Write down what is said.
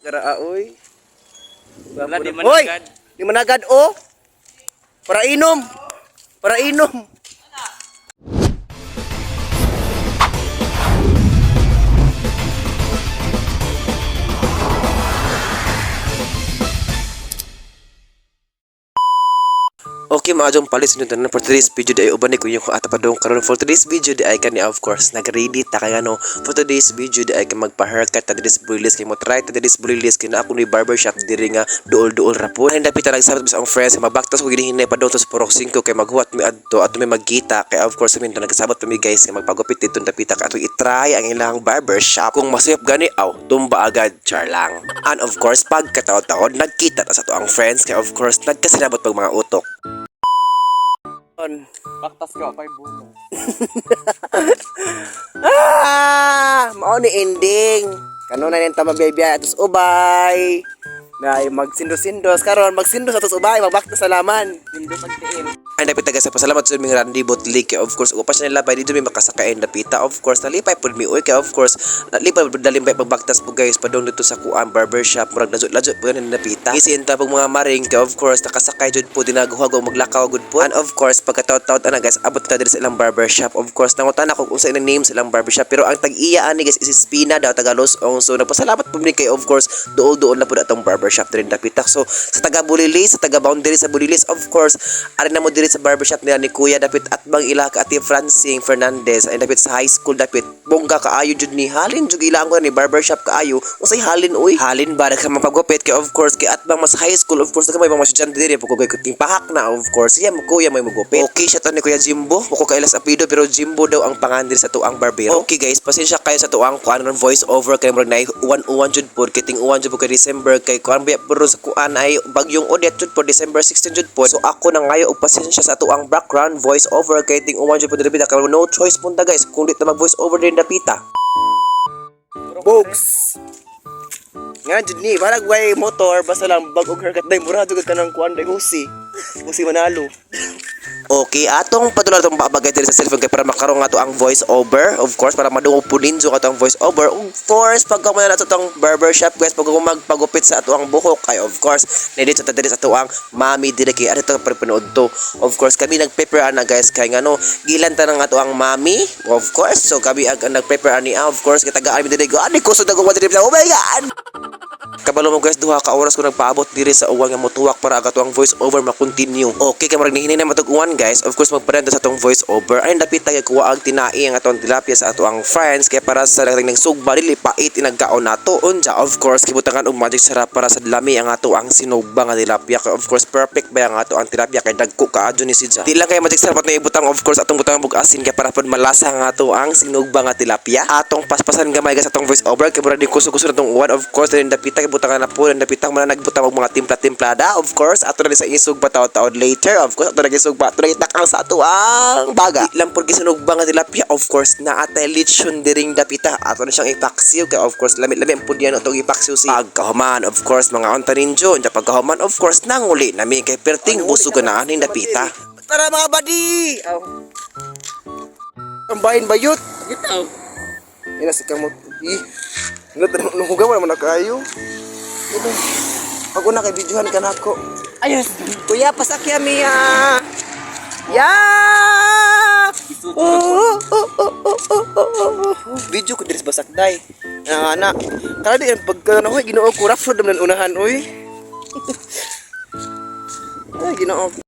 Karaa oy. Wala, di man Hoy! agad. Di managad oh. Para inom. Para inom. Okay mga jong palis nyo tanan for today's video di ay uban ni ko yung atapadong karon. For today's video di ay kani, of course nag-ready ta kay ano, for today's video di ay ka magpa-haircut ta diri sa Bulilis, kay mo try ta diri sa Bulilis kay naa ko ni barbershop diri nga duol-duol ra po. Ay dapit ta nagsabot sa ang friends magbaktas ko ginihinay pa sa Purok 5 kay maghuwat mi adto ato mi magkita kay of course amin nagsabot mi guys kay magpagupit dito dapita kay ato i-try ang ilang barbershop kung masayop gani aw tumba agad char lang. And of course pagkataod-taod nagkita ta sa ato ang friends kay of course nagkasinabot pag mga utok. On. Baktas ka, 5 bulo. Ah! Mao ni ending. Kanunay nang tama biyahe atos ubay. Na magsindos-sindos karon, magsindos atos ubay, magbakta sa laman. Hindi pagtiin. Ay napita guys, pasalamat sa aming Randy Botli kay of course upa siya nila dito may makasakain napita. Of course nalipay pud mi uy kay of course nalipay pud dalimpay pagbaktas po guys padung dito sa kuan barbershop, murag ladyo-ladyo po yan napita. Gisin ta pag mga maring kay of course nakasakay jud po dinaguhag og maglakaw gud po. And of course pagkataot-taot ana guys, abot ta diri sa ilang barbershop. Of course nangutan ako kung unsa ilang name sa ilang barbershop, pero ang tag-iya ani guys is Spina daw, taga Losong. So nagpasalamat po mi kay of course duol-duol na pud atong barbershop diri napita. So sa taga Bulilis, sa taga boundary sa Bulilis, of course ari na mo diri sa barbershop nila ni Kuya dapit at bang ila ka Ate Francine Fernandez ay dapit sa high school dapit. Bongga kaayo jud ni, halin jud ila ang ni barbershop kaayo. Unsay halin uy? Halin ba nagka mapagupit kay of course kay atbang mas high school, of course may mga estudyante diri pag kay kuting pahak na, of course siya mo kuya may mugupit. Okay siya to ni Kuya Jimbo, mo ko kailas apido pero Jimbo daw ang pangan diri sa tuang barbero. Okay guys, pasensya kayo sa tuang kuan ng voice over kay murag nay uwan-uwan jud pod kay ting uwan jud po kay December kay kuan biya pero sa kuan ay bagyong Odette jud po, December 16 jud po. So ako na ngayo og pasensya sa tuang background voice over kay ting uwan jud po diri kay no choice punta guys kung di ta mag voice over din dapita. Bogs. Nga jud ni, parang way motor basta lang bag-og haircut day mura jud ka ng kuan day husi. Husi manalo. Okay, atong padula atong babagay diri sa cellphone kay para makarong ato ang voice over. Of course, para madungog po ninyo ato ang voice over. Of course, pag na nato atong barbershop guys, pag magpagupit sa ato ang buhok, ay of course, nandito ta diri sa ato ang mami diri kay ato para panood to. Of course, kami nag-prepare ana guys kay ngano, gilan ta ng ato ang mami. Of course, so kami ang nag-prepare ani, of course, kay tagaan mi diri ko. Ani kusog na diri. Oh my God! Kabalo mo guys, 2 ka oras ko nagpaabot diri sa uwan nga motuwak para ang atong voice over ma-continue. Okay, kay murag nihinay na matug uwan guys. Of course magparenda sa atong voice over. Ay dapit tayo kuha ang tinai ang atong tilapia sa ato ang friends kay para sa naging nagsugba dili pait inagkaon nato. Unja of course kibutangan og magic sarap para sa lami ang ato ang sinugba nga tilapia. Kay of course perfect ba ang ato ang tilapia kay dagko kaadyo ni sidya. Di lang kay magic sarap at naibutang, of course atong butang og asin kay para pod malasa ang ato ang sinugba nga tilapia. Atong paspasan gamay guys atong voice over kay murag di kusog-kusog natong uwan. Of course din dapita kay butangan na po dapita man nagbutang og mga timpla-timplada. Of course ato na sa isugba taod-taod later. Of course ato na isugba, ato na itakang sa ato ang baga. Di lang por sinugba nga tilapia, of course naa tay lechon diring dapita, ato na siyang ipaksiw kay of course lami-lami ang pud yan atong ipaksiw si pagkahuman. Of course mga unta ninyo unya pagkahuman, of course nanguli nami kay perting busog na aning dapita. Tara mga buddy! Aw. Ang bahin bayot. Gitaw. Ina si kamot. Ih. Nung hugaw naman na kayo. Ito. Pag una kay videohan ka nako. Ayos. Kuya, pasakya miya. Ya! Oh. Video ko diri sa basakday. Na anak. Kala di ang pagka na hoy, Ginoo ko rough road naman unahan oy. Ay, Ginoo ko.